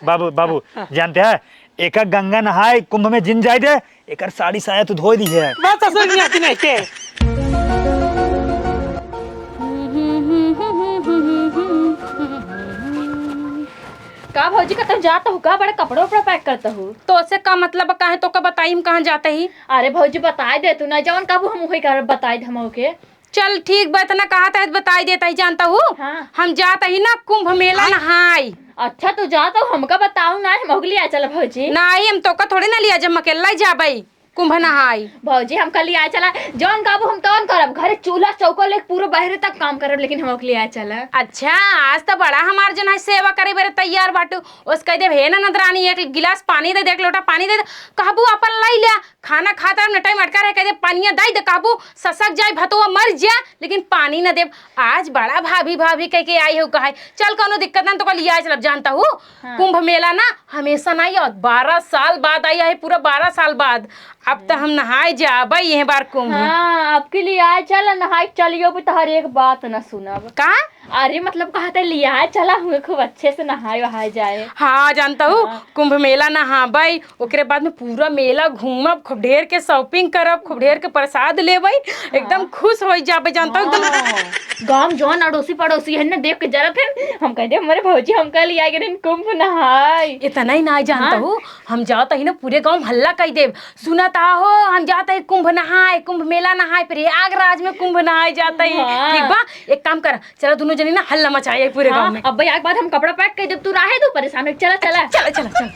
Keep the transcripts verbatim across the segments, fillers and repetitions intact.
बाबू, बाबू, हाँ, हाँ। जानते हैं, एक गंगा नहाए कुंभ में जिन जाए दे, एकर साड़ी साया तू धोए दी है। बस ससुर नहीं आती नहीं के। का भौजी, कतौ जात हो का? बड़े कपड़ा उपड़ा pack करत हो। तो से का मतलब, काहे तो का बताई हम कहाँ जाते ही? अरे भौजी, बताई दे तू ना, जौन कहबू हम वही कर, बताई दे हम ओके। चल ठीक बा, इतना कहत है बताई देत ही, जानत हू? हाँ। हम जात ही ना कुंभ मेला नहाई। अच्छा, तू जात हो, हमका बताऊ ना, हम ओके लिया चल भौजी। नाहीं, हम तोका थोड़ी ना लिया, जब हम अकेला ही जाबई कुंभ नहाई। भौजी, हमका लिया चला, जौन कहबू हम तौन करब, घरे चूल्हा चौका लेके पूरा बहरे तक काम करब, लेकिन हम ओके लिया चला। अच्छा, आज तो बड़ा हमार जन है सेवा करे बरे तैयार बाटू, ओस कह देब, "हे ननद रानी, एक गिलास पानी दे दे, एक लोटा पानी दे दे," कहबू अपन लई लिया, खाना खात रहब, नटाई मटका रहे, कह दे, "पनिया दई दे," कहबू, "ससक जाई, भतुआ मर जा, लेकिन पानी न देब।" आज बड़ा भाभी, भाभी कह के आई हो कहे, चल, कौनो दिक्कत ना, तो कल लिया चलब, जानत हू, हाँ। कुंभ मेला ना हमेशा ना आई, और बारह साल बाद आई है, पूरा बारह साल बाद। अब तो हम नहाए जाबे यह बार कुंभ। हाँ, अब के लिए आए चल, नहाए चलियो भी, तो हर एक बात न सुनब। का? अरे, मतलब, कहते लिया चला हुए, खूब अच्छे से नहाए वहाए जाए। हाँ, जानत हू, हाँ। कुंभ मेला नहाबे, ओकरे बाद में पूरा मेला घूमब, खूब ढेर के shopping करब, खूब ढेर के प्रसाद लेबे, एकदम हाँ। खुश हो जाबे, जानत हू, एकदम। हाँ। गाँव में जौन अड़ोसी पड़ोसी है ना, देख के जरत है, हम कह दे, "हमारे भौजी हमका लिया गए कुंभ नहाए।" इतना ही ना जानत हाँ। हू, हम जात ही ना, पूरे गाँव में हल्ला कह देब, "सुनत हो, हम जात ही कुंभ नहाए, कुंभ मेला नहाए, प्रयागराज में कुंभ नहाए जात ही।" हाँ। ठीक बा, एक काम कर, चला, दोनों जनी ना हल्ला मचाए पूरे हाँ, गाँव में। अब भैया, एक बात, हम कपड़ा pack कर देब, तू रहे दो परेशान हो। चला, चला। चला, चला, चला।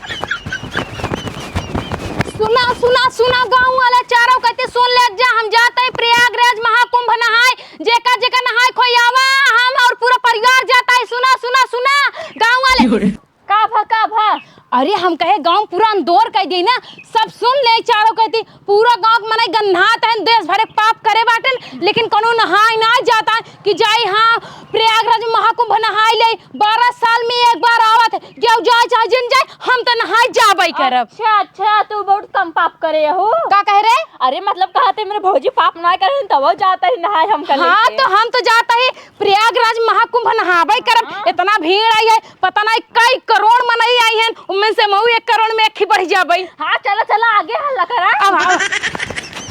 सुना, सुना, सुना, गाँव वाला चारों कहते सुन ले जा, हम जात ही प्रयागराज महाकुंभ नहाए, जेका, जेका नहाए खोई आवा, हम और पूरा परिवार जात ही। सुना, सुना, सुना, गाँव वाले। का भा, का भा? अरे, हम कहे गाँव पूरा अंदोर कह दी ना, सब सुन ले चारों कहती, पूरा गाँव के मनई गन्हात हैं, देश भरे के पाप करे बाटन, लेकिन कौनो नहाए ना जात है कि जाई, हाँ, प्रयागराज में महाकुंभ नहाए ले, बारह साल में एक बार आवत है, केहू जाए चाहे जिन जाए, हम तो नहाए जाबे करब। अच्छा, अच्छा, तू बहुत कम पाप करे हो। का कह रहे? अरे, मतलब, कहते मेरे भौजी पाप ना करे, तब जाता ही नहाए हम कर हाँ, लेके। तो हम तो जाता ही प्रयागराज महाकुंभ नहाबे करब। हाँ। इतना भीड़ आई है, पता नहीं कई करोड़ मनई आई हैं, उनमें से महू एक करोड़ में एक ही बढ़ जाबे। हाँ, चला, चला, आगे हल्ला करा। अब, अब।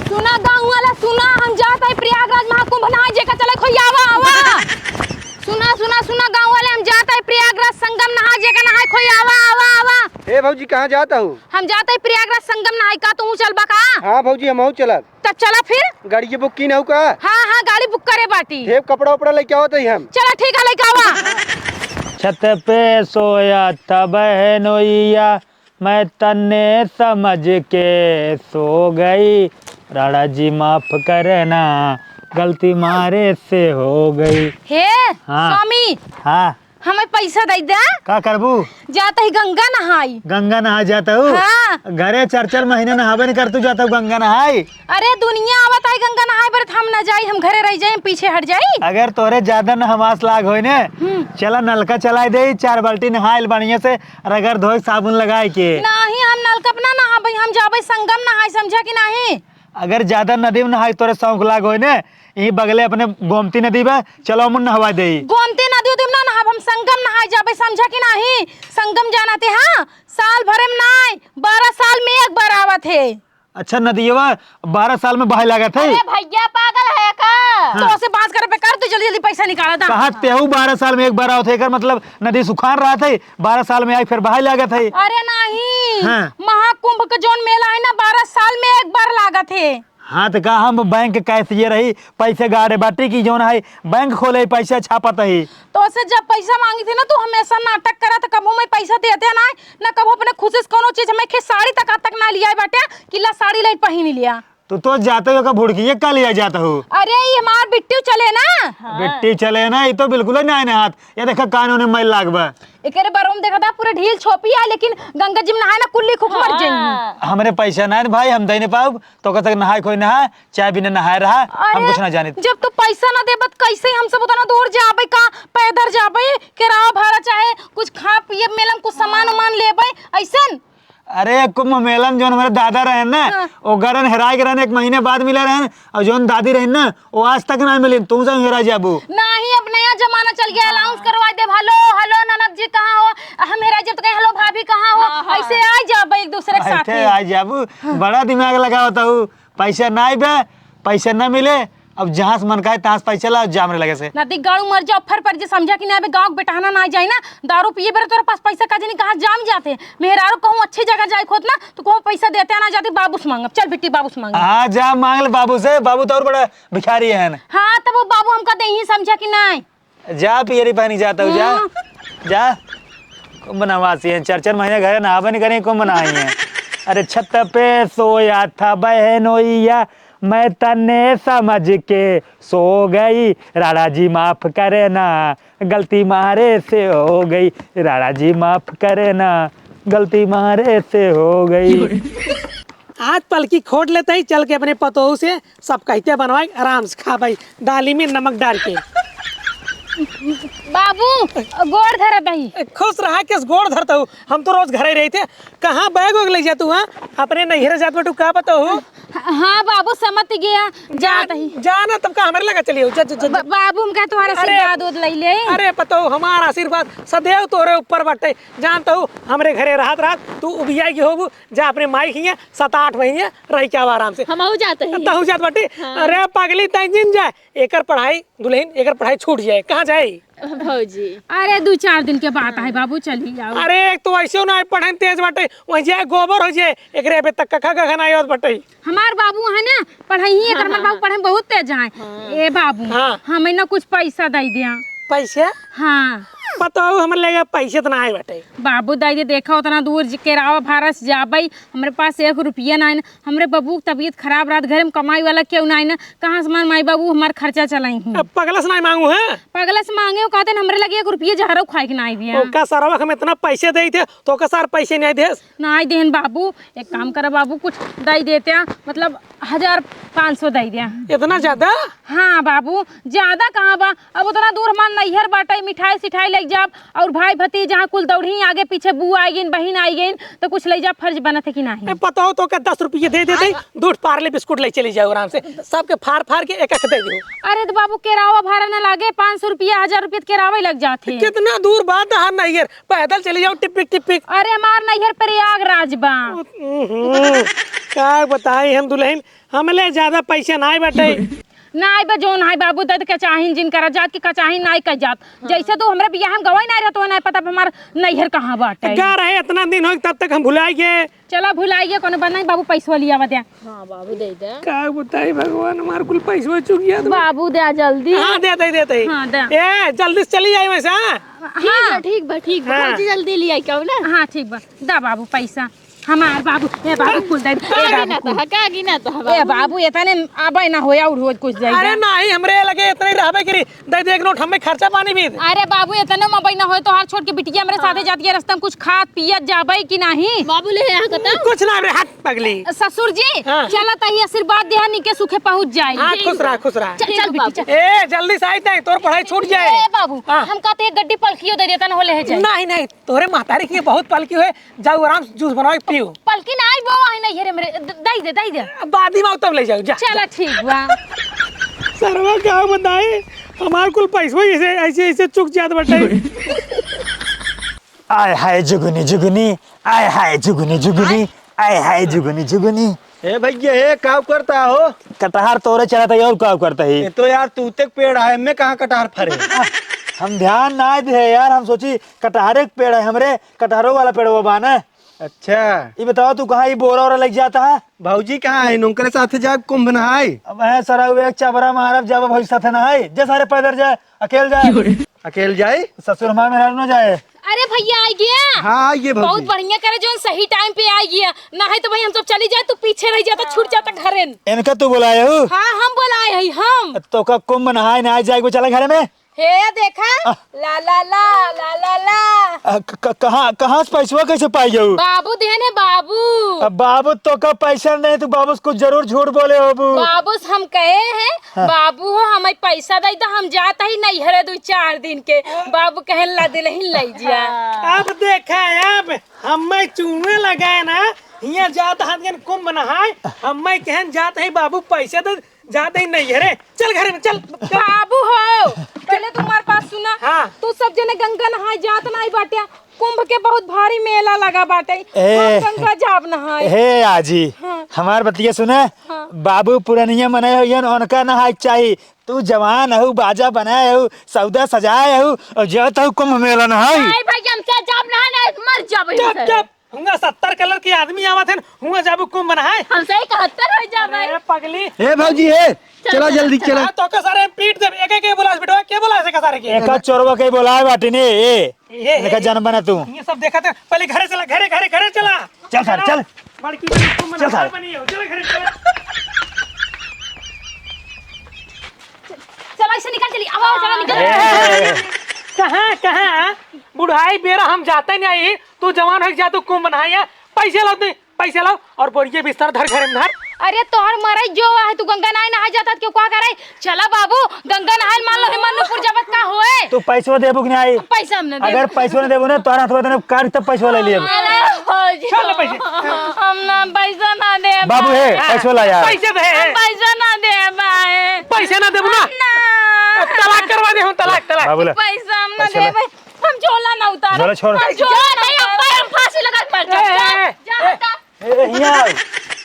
सुना गाँव वाला, सुना, हम जात ही प्रयागराज महाकुंभ नहाए, जेका चले खोई आवा, आवा। सुना, सुना, सुना गाँव वाले, हम जात ही प्रयागराज संगम नहाए, जेका नहाए खोई आवा, आवा, आवा। ए भौजी, कहाँ जात हू? हम जात ही प्रयागराज संगम नहाए, का तू चलबा का? हाँ भौजी, हमहू चलब। तब चला फिर। गाड़ी book की ना हो का? हाँ, हाँ, गाड़ी book करे बाटी। ढेर कपड़ा उपड़ा लेके आवत ही हम। चला, ठीक है, लेके आवा। छत पे सोया था बहनोइया, मैं तन्ने समझ के सो गई। राणा जी माफ करना, गलती मारे से हो गई। हे, हाँ। स्वामी। हाँ। हमें पैसा दे दे। का करबू? जात ही गंगा नहाई। गंगा नहाए जात हू? हाँ। घरे चार चार महीने नहाबे नहीं कर, तू जात हू गंगा नहाए? अरे, दुनिया आवत है गंगा नहाए बरे, हम ना जाई, हम घरे रह जाई, हम पीछे हट जाई। अगर तोरे ज्यादा न हमास लाग होई ने, हम्म। चला नलका चलाए दे, चार बाल्टी नहाइल बढ़िया से, रगड़ धोए साबुन लगाए के। नहीं, हम नलका पे ना नहाबे, हम जाबे संगम नहाए, समझा कि नहीं? अगर ज्यादा नदी में नहाए तोरे शौक लाग होई ने, यही बगले अपने गोमती नदी बा, चलो हम नहवा देई। गोमती नदी उदी में ना नहाब, हम संगम नहाए जाबे, समझा कि नाही? संगम जानत है, हाँ, साल भरे में नाय, बारह साल में एक बार आवत है। अच्छा, नदियवा बारह साल में बहाए लागत है? अरे भैया, पागल है का? हाँ। तो उसे बात कर पे कर, तू जल्दी जल्दी पैसा निकाला था। कहा तेहू बारह साल में एक बार आवत है, एकर मतलब नदी सुखान रहत है, बारह साल में आई फिर बहाए लागत है। अरे नहीं, हाँ। महाकुंभ का जौन मेला है ना, बारह साल में एक बार लागत है। हाँ, तो का हम बैंक के cashier रही, पैसे गाड़े बाटी कि जौन है बैंक खोले, पैसा छापत ही। तो उसे जब पैसा मांगी थी ना, तू हमेशा नाटक करत, कबहू मैं पैसा देते ना, ना कबहू अपने खुशी से कोनो चीज, हमें खे साड़ी तक, तक ना लिया बाटे कि ला साड़ी ले पहिन लिया। तो, तो जाते हो का भुड़किए का लिया जाता हो? अरे, ये हमार बिट्टू चले ना। हाँ। बिट्टी चले ना, ये तो बिल्कुल ही ना है हाथ। ये देखा कानों में मैल लाग बा। एकरे बरोम देखा था, पूरा ढील छोपी है, लेकिन गंगा जी में नहाए ना, कुल्ली खूब मर हाँ। जाएंगी। हमरे पैसा ना है भाई, हम दे नहीं पाउब। तो कहता नहाए खोई नहा, चाय बिना नहाए रहा, हम अरे, कुछ ना जानित। जब तू पैसा ना देबत, कैसे हम सब उतना दूर जाबे का, पैदल जाबे, किराया भाड़ा चाहे कुछ खा पिए मेलम, कुछ सामान हाँ। उमान लेबे, ऐसन? अरे, कुंभ मेलन जौन हमरे दादा रहेन ना, हाँ। ओ गरन हेराय गए रहेन, एक महीने बाद मिले रहेन, अउर जौन दादी रहेन ना, ओ आज तक नाहीं मिलिन, तू सब हेराय जाबू। नाहीं, अब नया जमाना चल गया, announce करवाय देब, "Hello, hello, ननद जी कहाँ हो?" हम हेराय जाब तो कहें, "Hello, भाभी कहाँ हो?" हाँ, हाँ। अइसे आय जाब एक दूसरे के साथे। आय जाबू, हाँ। बड़ा दिमाग लगावत हऊ, पैसा नाहीं बे, पैसा न मिले, अब जहाँ से मन कहे तहाँ से पैसा ला, जा हमरे लगे से। नदी गाड़ू मर जाओ, फर पर जे समझा कि ना, अबे गाँव के बेटहना ना जाए ना, दारू पिए बेरे तोरा पास पैसा का जानी कहाँ जाम जाते। मेहरारू कहूँ अच्छी जगह जाए खोत ना, तो कहूँ पैसा देते ना जाती, बाबू से मांगब। चल बिट्टी, बाबू से मांगब। हाँ, जा मांग ले बाबू से, बाबू तो और बड़ा भिखारी है ना। हाँ, तब वो बाबू हमका देही समझा कि नाहीं। जा पियरी पहनी जाता हूँ, जा। हाँ। जा। कुंभ नवासी है, चार चार महीने घरे नहाबे नहीं करें, कुंभ नहाई है। अरे छत पे सोया था बहनोइया, मैं तन्ने समझ के सो गई। राणा जी माफ करे ना, गलती मारे से हो गई। राणा जी माफ करे ना, गलती मारे से हो गई। आज पलकी खोट लेते ही चल के अपने पतोहू से सब कहते बनवाई, आराम से खाबई, दाली में नमक डाल के। बाबू, गोड़ धरत ही। खुश रहा, किस गोड़ धरत हूँ? हम तो रोज घरे रहित है। कहाँ बैग वैग ले जात हूँ, हाँ? अपने नैहरे जात बटू, का पतोहू? हाँ बाबू, समझ गया, जात ही। जा ना, तब का हमरे लगा चलियो, जा, जा, जा, जा। बा-, बाबू, हम कहे तुम्हारा अरे, आशीर्वाद उद ले ले। अरे पतोहू, हमारा आशीर्वाद सदैव तोरे ऊपर बाटे। जानत हूँ, हमरे घरे रहत रहत तू उबियाई गई होबू, जा अपने माई के हियाँ सात आठ महीने रह के आवा आराम से। हमहू जात ही। तहू जात बाटी? हाँ। अरे पगली, तैं जिन जाए, एकर पढ़ाई, दुल्हन, एकर पढ़ाई छूट जाए। कहाँ जाए? भौजी। अरे दू चार दिन के बात है बाबू, चली जाओ। अरे एक तो वैसे ना पढ़े में तेज बाटे, वहीं जाए गोबर हो जाए, एकरे अबे तक कखा कखा ना आवत बाटे। हमार बाबू है ना, पढ़ाई ही एकर, हमार बाबू पढ़े में बहुत तेज है। हाँ। ए बाबू, हाँ। हमें ना कुछ पैसा दे दिया। पैसा? हाँ। पतोहू, हमरे लगे पैसे तो ना आए बाटे। बाबू, दे दे, देखा, उतना दूर ज-, केरावा भाड़ा से जाबई, हमरे पास एक रुपया ना है ना। हमरे बाबू के तबीयत खराब रहत, घर में कमाई वाला केहू ना है ना। कहाँ से हमार माई बाबू हमार खर्चा चलाई ही? अब पगला से ना मांगू है? पगला से मांगे हो कहते न, हमरे लगे एक रुपया जहरो खाए के ना आई बिया। ओका सरवा हम इतना पैसे दे थे, तो ओका सार पैसे नहीं दे। नाहीं देहन बाबू, एक काम करा बाबू, कुछ दइ देत्या, मतलब हजार पाँच सौ दइ द्या। इतना ज्यादा? हाँ बाबू, ज्यादा कहाँ बा, अब उतना दूर हमार नैहर बाटइ, मिठाई सिठाई लइ जाब, अउर भाई भतीज जहाँ कुल दौड़ही, आगे पीछे बू आइ गइन, बहिन आइ गइन, त कुछ लइ जाब, फर्ज बनत है कि नाहीं? ए, पतोह तोहके दस रुपये दइ देतइ, दूठ पारले बिस्कुट लइ चली जाउ आराम से, सबके फार फार के एक एक दइ देउ। अरे त बाबू, केरावा भाड़ा न लागे, पाँच सौ रुपया, हजार रुपया त केरावा लग जात है। कितना दूर बा तहार नैहर? पैदल चली जाउ, टिपिक टिपिक। अरे, हमार नैहर प्रयागराज बा। उहुं, का बताई हम दुलहिन, हमले ज्यादा पैसे नाहीं बाटइ। नाहीं बा, जउन है बाबू, दद कचाहिन जिन करा जात कि कचाहिन नाहीं कह जात। हाँ। जइसे तू हमरे बियाह में गवाही नाहीं रहत, नाहीं पता हमार नैहर कहाँ बाटइ। का रहे, इतना दिन होइ, तब तक हम भुलाइ गए। चला भुलाइ गए, कोनो बात नाहीं, बाबू पैसवा लियावा द्या। हाँ बाबू, दइ द्या। का बताई भगवान, हमार कुल पैसवा चुक गया तो। बाबू द्या जल्दी। हाँ, दे, दे, दे, दे। हाँ, द्या। ए, जल्दी से चली जाए वैसे, हाँ? ठीक बा, हाँ। ठीक बा, ठीक बा। हाँ। भौजी जल्दी लियाइ के आउ ना। हाँ, ठीक बा। द्या बाबू पैसा। हमार बाबू, ए बाबू, कुल दइ द्या। ए का बाबू, गिना कुल। त ह, का गिना त ह ए बाबू? बाबू, एतने आबइ ना होया, अउर रोज कुछ दइ द्या। अरे नाहीं, हमरे लगे एतने रहबइ करी। दइ द्या एक नोट, हमें खर्चा पानी भी दे। अरे बाबू, एतने में अबइ ना होए, तोहार छोट के बिटिया हमरे साथे जात के रस्ता में कुछ खात पियत जाबइ कि नाहीं? बाबू ले आ कता। कुछ ना रे, हट पगली। ससुर जी, हाँ। चला तही आशीर्वाद देहा, निके सुखे पहुँच जाए। हाँ, खुश रहा, खुश रहा। चल, चल बिट्टी, चल। ए, जल्दी से आइ तइ, तोर पढ़ाई छूट जाए। ए बाबू, हाँ। हम कहते हैं गड्डी पलकियो दइ देता ना हो ले जाए। नाहीं, नाहीं, तोरे महतारी के बहुत पलकी होइ, जाउ आराम से जूस बनाउ, पिउ। पलकी नाहीं बो, वहीं नैहरे मेरे, द-, दइ द्या, दइ द्या। बाद में आउ तब लइ जाउ, जा, चला जा। ठीक बा। सरवा का बताई, हमार कुल पैसवा अइसे, अइसे, अइसे चुक जात बाटइ। आय हाय जुगनी जुगनी, आय हाय जुगनी जुगनी, आय हाय जुगनी जुगनी। ए भइया, ए, काउ करता हो? कटहर तोरे चलत ही, अउर काउ करता ही? ए तो यार, तूते के पेड़ है, एमे कहाँ कटहर फरे? हम ध्यान नाहीं दिहे यार, हम सोची कटहरे के पेड़ है हमरे, कटहरो वाला पेड़वा बा ना। अच्छा। ई बतावा, तू कहाँ ई बोरा ओरा लइ जाता है? भौजी कहाँ है? उनकरे साथे जाब कुंभ नहाए। अब है सरा, एक चबरा मारब, जाब भौजी साथे नहाए। जे सारे पैदल जाए, अकेल जाए। अकेल जाए? ससुर हमार मेहरारू न जाए। अरे भइया, आइ गया। हाँ, आइ गया भौजी। बहुत बढ़िया करे, जउन सही टाइम पे आइ गया। नाहीं त भाई, हम सब चली जाए, तू पीछे रहि जाता, छूट जाता घरे। इनका तू बोलाए हो? हाँ, हम बोलाए हई, हम। तोका कुंभ नहाए, नहाए जाए, चला घरे में। हे देखा, आ। ला, ला, ला, ला, ला, ला। आ, क-, क-, कहाँ, कहाँ से पैसवा कैसे पाई जाऊ? बाबू देने, बाबू। अब बाबू तो का पैसा नहीं, तू बाबू से कुछ जरूर झूठ बोले होबू। बाबू से हम कहे हैं, हाँ। बाबू हो, हमें पैसा दे तो हम जात ही नैहरे दो चार दिन के। बाबू कहे, "ला दिलहिन लई जिया।" अब देखा, अब हमें चूने लगा ना, हियाँ जात हाथ गन कुंभ नहाए, हमें कहन जात है, "बाबू पैसा दे।" जाते ही नहीं है रे, चल घरे में, चल, चल। बाबू हो, पहले तुम्हारे पास सुना। हाँ। तू सब जने गंगा नहाए जात नाई बाटे, कुंभ के बहुत भारी मेला लगा बाटे। ए, हम गंगा जाब नहाए। हे आजी, हाँ। हमार बतिया सुने। हाँ। बाबू पुरनिया मने होइहन, उनका नहाए के चाही। तू जवान हऊ, बाजा बनाए हऊ, सौदा सजाए हऊ, और जात हऊ कुंभ मेला नहाई। नहीं भाई, हम क्या जाब नहाए, नहीं, मर जाब यहीं चुप, से। चुप। हुआं सत्तर कलर के आदमी आवत हैं, हुआं जाबू कुंभ नहाए। हमसे इकहत्तर हो जाबे। अरे पगली। ए भौजी, ए, चल, चला चल, जल्दी चल। चला। हाँ, तो के सारे पीट देब। एक, एक, के बोला बेटवा, के बोला से का सारे के? एका चोरवा के बोलाए बाटी ने, ए। ए, ए, इनका ए, जन बना तू। ये सब देखत है, पहले घरे चला, घरे, घरे, घरे चला। चल सारे, चल। बड़की बहन कुंभ चल नहाए सारे। बनी हो, चल घरे चला। चला, ऐसे निकल चली, अब आओ, चला, निकल। ए। कहाँ, कहाँ? बुढ़ाई बेरा हम जाते नहीं, तू जवान हो जा, तू कुंभ नहाए, पैसे लाओ, तू पैसे लाओ और बोरिये बिस्तर धर घर में धर। अरे तोहर मरई जो है, तू गंगा नहाए नहाए जाता, क्यों का करे? चला बाबू, गंगा नहाए मान लो, हिमानपुर जबत का होए? तू पैसवा देबू कि नहीं? पैसा हम ना देब। अगर पैसवा ना देबू ना, तोहरा हाथवा देने काट तब पैसवा ले लियो। अरे भौजी, चल पैसे। हम ना पैसा ना देब। बाबू हे, हाँ, पैसवा ला यार। पैसे दे। हम पैसा ना देब भाई। पैसे ना देबू ना? ना। तलाक करवा दे हम, तलाक, तलाक। बाबू ला। पैसा हम ना पैसा ला। देब। हम झोला ना उतार। झोला छोड़। हम झोला ना उतार। भाई, हम फांसी लगा के मर जाब। ए, जा, ए, जा, ए, हटा। ए, हियाँ आओ।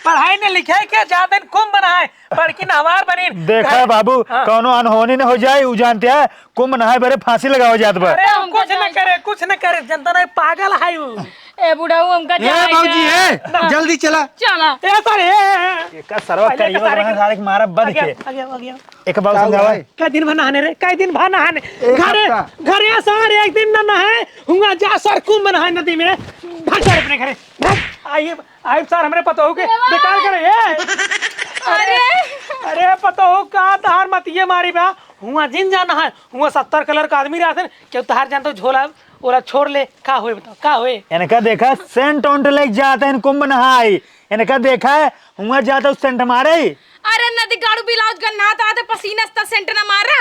पढ़ाई ने लिखाई के जाते कुंभ नहाए, बड़की नहवार बनी। देखा है बाबू, हाँ। कौनो अनहोनी न हो जाए, उ जानते हैं, कुंभ नहाए बरे फांसी लगावा जात बा। अरे, हम कुछ न करे, कुछ न करे, जनता नहीं, पागल है उ। ए बुढ़ऊ, हमका ए जाए भौजी, दे। ए, हाँ। जल्दी चला। चला। ए, सर, ए, ए, ए। एका सरवा पहले करियो, तो सारे बना के सारे के मारा बद आगे, के। आगे, आगे। एक बार का समझावा। भाई? कै दिन भर नहाने रे, कै दिन भर नहाने। एक घरे, हफ्ता। घरे सारे एक दिन न नहाए, हुआ जा सर कुंभ नहाए नदी में, भाग सर अपने घरे, भाग। आइए, आइए सर, हमरे पतोहू के देवा। बेकार करे, ए। अरे। अरे पतोहू का तहार मतिये मारी बा, हुआ जिन जा नहाए, हुआ सत्तर कलर का आदमी रहते, क्यों तहार जान तो झोला, ओला छोड़ ले, का होए बताओ, का होए? इनका देखा, सेंट ओंट लेके जाते हैं कुंभ नहाए, इनका देखा है, हुआ जाता हूँ सेंट मारे। अरे नदी गाड़ू ब्लाउज गन्ना ता ते पसीना से सेंट ना मारा।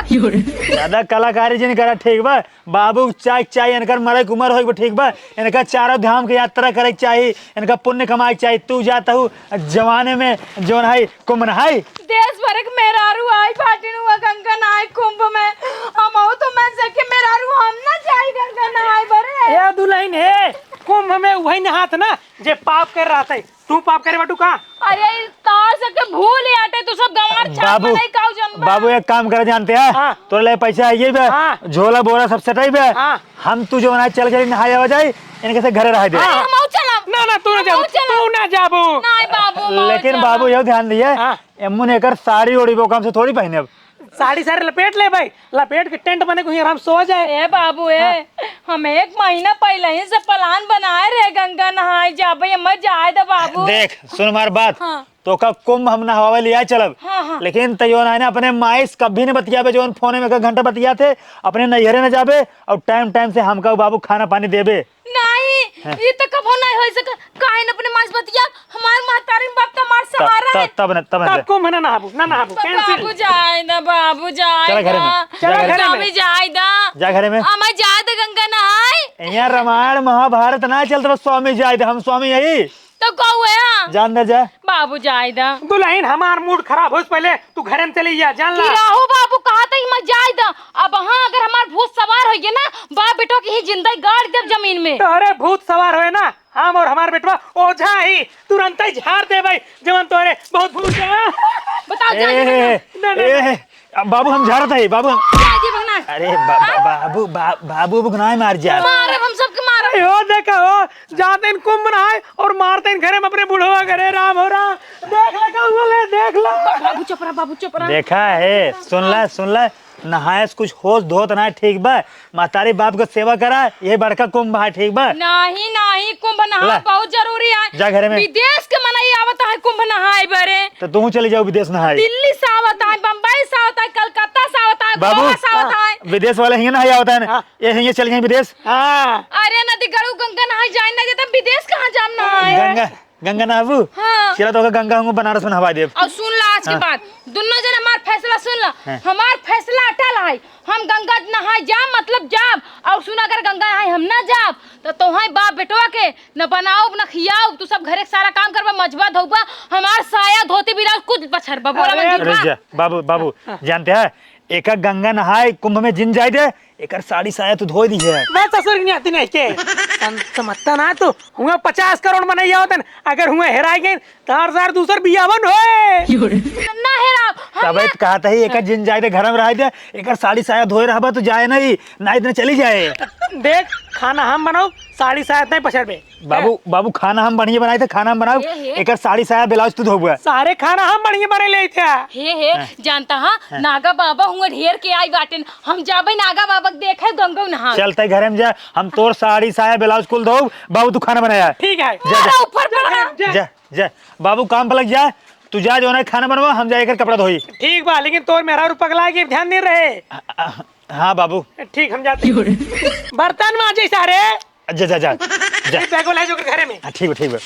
ज्यादा कलाकारी जिन करा, ठीक बा? बाबू चाय चाय, इनकर मरे के उमर होई बा, ठीक बा? इनका चारों धाम के यात्रा करे के चाही, इनका पुण्य कमाए के चाही। तू जाता हूँ जवाने में जौन है कुंभ नहाई। देश भर के मेहरारू आई बाटिन हुआ गंगा नहाए कुंभ में, हम तो मैं से के मेहरारू हम ना जाई गंगा नहाए बरे। ए दुल्हन हे, कुंभ में वही नहात ना जे पाप कर रहत है। तू पाप करे बाटू का? अरे, ई तार सबके भूल ही आटे, तू सब गंवार छाप बाबू, बनाई काऊ जनबा। बाबू, एक काम करे जानते हैं? हाँ। तोरे लिए पैसा आइए बे, हाँ। झोला बोरा सब सटाई बे। हाँ। हम तू जो ना चल के नहाए आवा जाए, इनके से घरे रह दे। अरे, हाँ। हम आऊ चलब। ना, ना, तू ना हम जाबू, आऊ चलब। तू ना जाबू। नहीं बाबू, हम आऊ लेकिन चलब। बाबू, यह ध्यान दिए, हाँ। एमुन एकर साड़ी ओड़ी वो काम से थोड़ी पहने अब। साड़ी सारे लपेट ले भाई, लपेट के टेंट बने को ही आराम सो जाए। ए बाबू, ए, हाँ। हम एक महीना पहले ही से प्लान बनाए रहे गंगा नहाए जाबे, हमें जाए दे बाबू। देख, सुन हमार बात। हाँ। तो का कुंभ हम नहावे लिया चलब। हाँ, हाँ। लेकिन तैयो ना, ना अपने माई से कभी न बतियाबे, जौन फोने में एक घंटा बतियाते, अपने नैहरे न जाबे और टाइम टाइम से हमका बाबू खाना पानी देबे। नहीं, हाँ। ई तो कबो नहीं होई सके। काहे न अपने माँ से बतिया? हमार महतारी बाप तो हमार त-, सहारा त-, है। तब न, तब न तब दे। कुंभ ना नहाबू, ना नहाबू, तो cancel। बाबू जाए दा, बाबू जाए चला घरे में, दा। चला घरे में। स्वामी जाए दा। जा घरे में। हमें जाए दा गंगा नहाए। यहाँ रामायण महाभारत ना चलत बा, स्वामी जाए दा, हम स्वामी यही। तो कहू है, हाँ। जान दे जा। बाबू जाए दा। दुल्हन, हमार mood खराब होइस पहले, तू घरे में चली जा, जान ला। कि राहु बाबू कहा था कि मैं जाए दा। अब हाँ, अगर हमार भूत सवार होइगे ना, बाप बेटो की ही जिंदगी गाड़ देब जमीन में। तो अरे भूत सवार होए ना, हम और हमार बेटवा ओझा ही, तुरंत ही झाड़ देबे, जवन तोरे बहुत भूत है। बताओ, ए, जाए दा। ए, ना, ना, ए, ना। अब बाबू हम झाड़त है, बाबू हम जाए दा भगना। अरे बा-, बा-, बाबू, बा-, बाबू बुकनाए मार जा। मारब हम सबके मारब। अरे हो देखा हो, जाते हैं कुंभ नहाए और मारते हैं घरे में अपने बुढ़वा घरे, राम हो राम। देख ले, कहूँ ले, देख ले। बाबू चुप रहा, बाबू चुप रहा। देखा है, सुन ले, सुन ले, नहाए से कुछ होश धोत ना, ठीक बा? महतारी बाप के सेवा करा, ये बड़का कुंभ है, ठीक बा? नहीं, नहीं, कुंभ नहा ला। बहुत जरूरी है। जा घरे में। विदेश के मनई आवत है कुंभ नहाए बरे। तो तू चली जाओ विदेश नहाए। दिल्ली से आवत है, बम्बई से आवत है, कलकत्ता से आवत है। बाबू, गोवा से आवत है। विदेश वाले हियाँ नहाए आवत हैं। हाँ। ये हियाँ चल गए विदेश। हाँ। अरे नदी गड़ू गंगा नहाए जाए ना जाता, विदेश कहाँ जाम नहाए? गंगा, गंगा नहाबू? हाँ। चला तो गंगा हम बनारस में नहवा देब। और सुन ला आज के हाँ। बाद, दुन्नो जन हमार फैसला सुन ला। हाँ। हमार फैसला अटल है, हम गंगा नहाए जाब, मतलब जाब। और सुन, अगर गंगा नहाए हम ना जाब, तो तोहाई बाप बेटवा के न बनाउब, न खियाउब, तू सब घरे के सारा काम करबा, मजबा धोबा, हमार साया धोती ब्लाउज कुछ पछरबा। बोला अरे मंदिर अरे बा। जा, बाबू, बाबू, हाँ। जानते हैं, एका गंगा नहाए कुंभ में जिन जाए दे, एकर साड़ी साया तू धोए दी है। बस ससुर की नाती नहीं के। सम-, समझता ना तू, हुआ पचास करोड़ मनई आवतन, अगर हुआ हेराई गए, तार सार दूसर बियावन होए। ना हेराब, हम तबे ना तो कहत ही, एकर जिन जाए दे, घर में रह दे, एकर साड़ी साया धोए रहबा तो जाए नहीं, ना इतने चली जाए। देख, खाना हम बनाउब, साड़ी साया नहीं पछरबे। बाबू, बाबू, खाना हम बढ़िया बनाए थे, खाना हम बनाउब, हे, हे। एकर साड़ी साया ब्लाउज तू धोबा। सारे खाना हम बढ़िया बने ले थे। हे, हे, हाँ। जानता हाँ, हाँ। नागा बाबा हुआ ढेर के आई बाटेन, हम जाबे नागा बाबा के देखे गंगो नहा। चलते घरे में जा, हम तोर साड़ी साया ब्लाउज कुल धोब, बाबू तू खाना बनाया। ठीक है। जा, जा। अरे ऊपर पड़ा। जा। जा, जा, बाबू काम पर लग जा, तू जा जो ना खाना बनवा, हम जा एकर कपड़ा धोई। ठीक बा, लेकिन तोर मेहरारू पगला के ध्यान नहीं रहे। आ, आ, हाँ बाबू। ठीक, हम जाते हैं। बर्तन माजे सारे। जा, जा, जा, जा। ये बैगो ले जो के घरे में। हाँ, ठीक बा, ठीक बा।